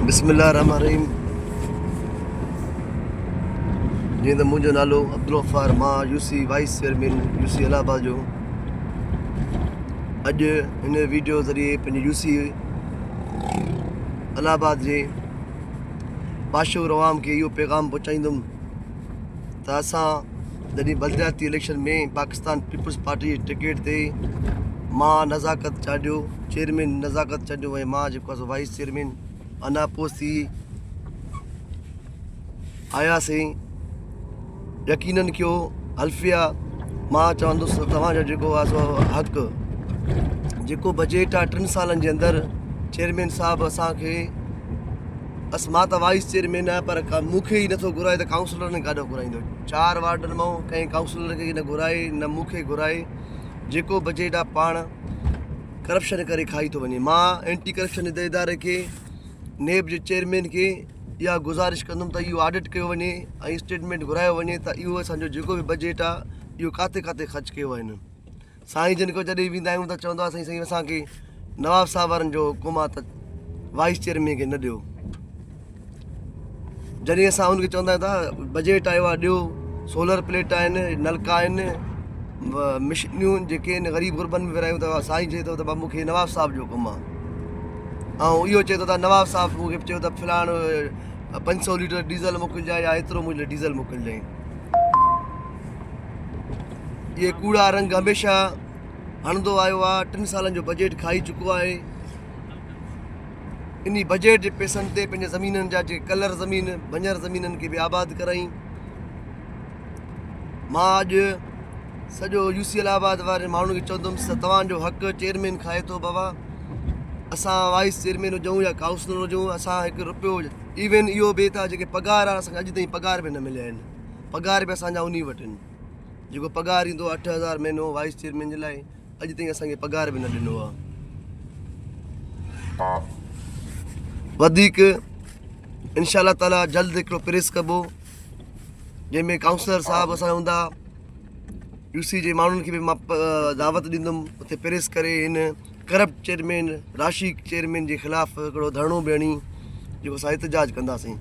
بسم الله الرحمن الرحيم جيئن ته منهنجو نالو عبدالغفار مان U C vice chairman U C Allahabad جو اڄ هن ويڊيو ذريعي پنهنجي يو سي الله آباد جي باشعور عوام کي اهو پيغام پهچائيندم ته اسان جڏهن بلدياتي اليڪشن ۾ پاڪستان پيپلز پارٽي جي ٽڪيٽ تي مان نزاڪت چانڊيو چيئرمين نزاڪت چانڊيو ۽ مان جيڪو آهي سو وائيس چيئرمين اناپوز ٿي آياسين يقينن ڪيو حلفيا مان چوندس ته توهان جو جيڪو آهي سو حق جيڪو بجيٽ آهي ٽن سالن جي اندر چيئرمين صاحب اسانکي بس مان ته وائيس چيئرمين آهيان پر مون کي ئي نٿو گهرائي ته ڪائونسلرن کي ڪاڏو گهرائيندو. چار وارڊن مان ڪنهن ڪائونسلر کي نه گهرائي نه مون کي گهرائي جيڪو بجيٽ آهي پاڻ ڪرپشن ڪري کائي ٿو وڃي. مان اينٽي ڪرپشن اداري کي نيب جي چيئرمين کي اها گذارش ڪندم ته اهو آڊٽ ڪيو وڃي ۽ اسٽيٽمينٽ گهرايو وڃي ته اهو اسانجو جيڪو به بجيٽ آهي اهو ڪاٿي ڪاٿي خرچ ڪيو آهي هن. سائين جن کان جڏهن ويندا آهيون ته چوندو آهي سائين سائين اسان کي نواب صاحب وارن جو حڪم آهي ته وائيس چيئرمين کي نه ڏيو جڏهن اسان ان کي چوندا آهيون ته بجيٽ آيو آهي ڏيو سولر پليٽ آهن نلڪا آهن مشينيون جيڪي آهن غريب غربن ۾ ورهايون ته سائين چئي ٿو ته مون کي نواب صاحب جو حڪم آهي ۽ اهو چئي ٿو ته نواب صاحب مون کي چيو ته فلاڻو 500 ليٽر ڊيزل موڪلجانء يا ايترو منهنجي ڊيزل موڪلجانء اهي ڪوڙا رنگ هميشه هڻندو آيو آهي ٽن سالن جو بجيٽ کائي چڪو آهي انهي بجيٽ جي پئسن تي پنهنجي زمينن جا جيڪي ڪلر زمين بنجر زمينن کي به آباد ڪرائين مان اڄ سڄو يو سي الهه آباد واري ماڻهن کي چوندم ته توهان جو حق چيئرمين کائي ٿو بابا اسان وائيس چيئرمين هجون يا ڪائونسلر هجون اسان هڪ روپيو ايون اهو به ته جيڪي پگهار آهي اسان کي اڄ تائين پگهار به نه مليا آهن پگهار به اسان جا انهي وٽ آهن جيڪو پگهار ايندو 8000 مهينو وائيس چيئرمين جي لاء اڄ تائين اسان کي پگهار به نه ڏنو آهي وڌيڪ انشاء الله تعالي جلد هڪڙو پريس ڪبو جنهن ۾ ڪائونسلر صاحب اسان هوندا يو سي جي ماڻهن کي به مان دعوت ڏيندم اتي پريس ڪري هن ڪرپٽ چيئرمين راشي چيئرمين جي خلاف هڪڙو ڌرڻو به هڻي جيڪو اسان احتجاج ڪنداسين.